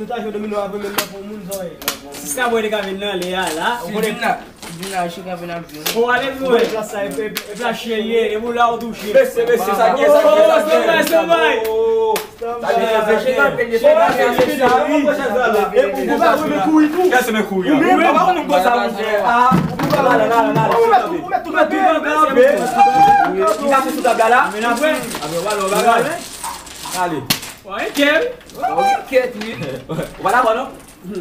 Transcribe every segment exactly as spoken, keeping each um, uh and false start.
Nou ta jwe domino avè menm nan pou moun sa ye. Si sa bwè te ka vin nan lè a la, ou konnen. Vin la, vin la, chita vin ap jwe. Ou ale pou mwen. Plas sa, e, e, e plas chyen li ye, e pou la ou touche. Mesye, mesye, sa gen, sa gen, sa gen. Stand by, stand by. Sa gen, sa gen. Kèl se men kouri tou? Ou menm, papa, ou menm konsa, monchè. Ou mèt tou, ou mèt tou kanpe. Li kanpe sou tab la la. Men apre. Apre, wala, wala. Ale. Bon, e kèl. Fò gen kèt, wi. Ou pa dakò, non?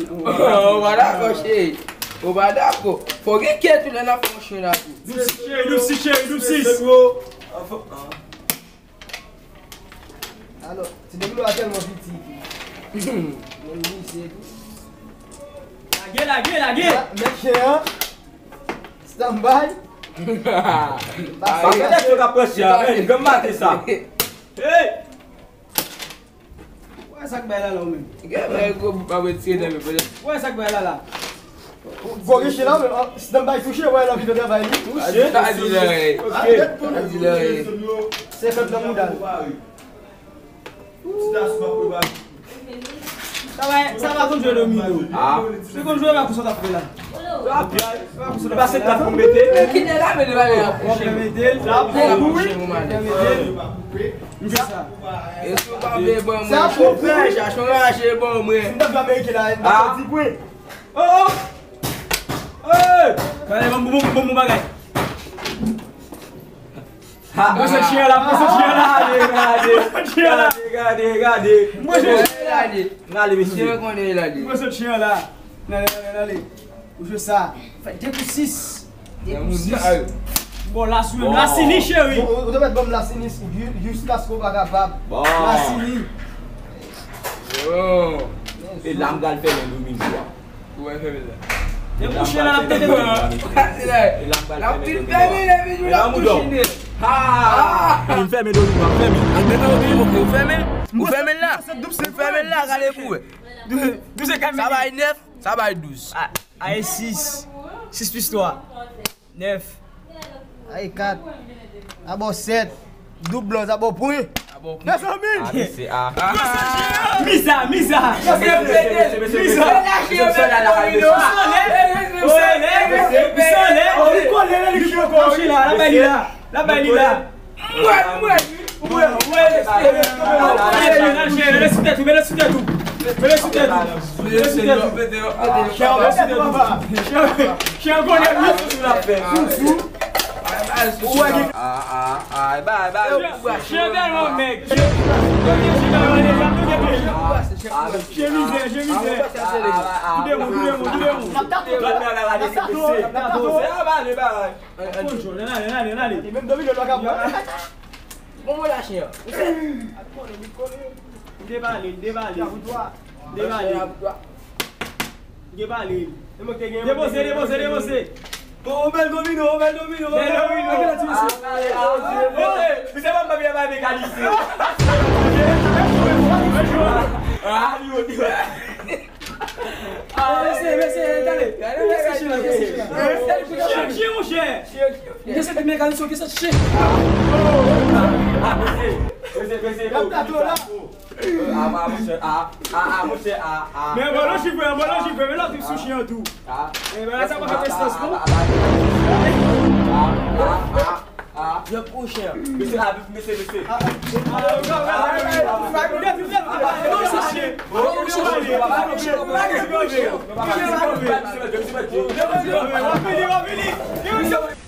Ou pa dakò, cheri. Ou pa dakò. Fò gen kèt, wi, lè n ap fè yon chen la tou. Dousi, cheri, dousi, cheri, dousi. Alò, ti domino a tèlman piti. Menm li, se tou. Lage, lage, lage. Ah, men chen an. Stand by. Pa fè lè yo ka pran chen an, men, granm maten sa. Hey! Wè sa k bay la la ou menm. Gen bagay gwo bout pa retire nan men, brother. Wè sa k bay la la. Gwo riche la ou menm, ah, stand by touche, wè l anvi fè travay li. Touche. A di la, ey. Ok. A di la, ey. Senkant nan mouda l. Sa va, sa va konn jwe domino. Ah. Se konn jwe, pa konsa t ap fè la. Li pase kat pou mete. Kite la, mete la, mete la. Mete l. Mete l. E si w pa vle ban mwen, chache yon rache ban mwen. Si m t ap jwe ameriken la, m t ap di pwen. Oh, oh. Hey! Gade, bon, bon, bon, bon bagay. Mwen se chyen la, mwen se chyen la. Gade, gade, gade, gade, gade. Mwen se chyen la. N ale, mesye. Mwen se chyen la. N ale, n ale, n ale. Ou jwe sa. Fè de pou sis. De pou sis. Bon, la sou menm. La sini, cheri. Ou te mèt ban m la sini jiskaske w pa kapab. La sini. E la m pral fèmen Domingo a. Ou wè fèmen la. E mouche la, l ap tete tou. L ap fin fèmen, epi jou l ap touche. Ha! Li fèmen Domingo, fèmen. Ou fèmen? Ou fèmen la. Ou fèmen la, gade pou wè. Sa bay nèf, sa bay douz. A, a e sis. Sis plis twa. Nèf. A e kat. A ba w sèt. Doub blan, sa ba w pwen. Mezanmi! A, mesye, a. Miza, miza. Mesye, mesye, mesye, mesye. Misye, misye, misye. Misye, misye. Misye, misye. Misye, misye. Misye, misye. Misye, misye. Misye, misye. Misye, misye. Misye, misye. Misye, misye. Misye, misye. Misye, misye. Mwen, mwen. Mwen, mwen. Mete sou tèt ou, mete sou tèt ou. Mete sou tèt ou. Mete sou tèt ou. Chen an konnen wi. Sou, sou. Chen tèlman mèg. Chen mizè, chen mizè. Toude moun, toude moun, toude moun. Ann jwe, ann ale, ann ale, ann ale. Ann jwe, ann ale, ann ale, ann ale. Menm domino l pa ka pran. Bon, mwen la chen an. M debale, m debale. M debale. M debale. Depoze, depoze, depoze. Bon, on bèl domino, on bèl domino. Bèl domino. Misye pa m pa vin bay mekanizye. Ah, li yo, li yo. Ah, mesye, mesye, gade. Gade, gade, gade. Chen, chen, monchè. Gen sèt mekanisyon, gen sèt chen. Mesye, mesye, mesye. Y ap tate w la. Ah, ah, monchè, ah, ah, ah, monchè, ah, ah. Men, bon, lojik vre, bon, lojik vre, men lòt sou chen an tou. Ah. Men, bagay sa pa fè distans, non. Ah, ah, ah. Ah. Yo pou chen. Mesye, ah, mesye, mesye. Ah, ah.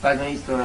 Pa gen istwa.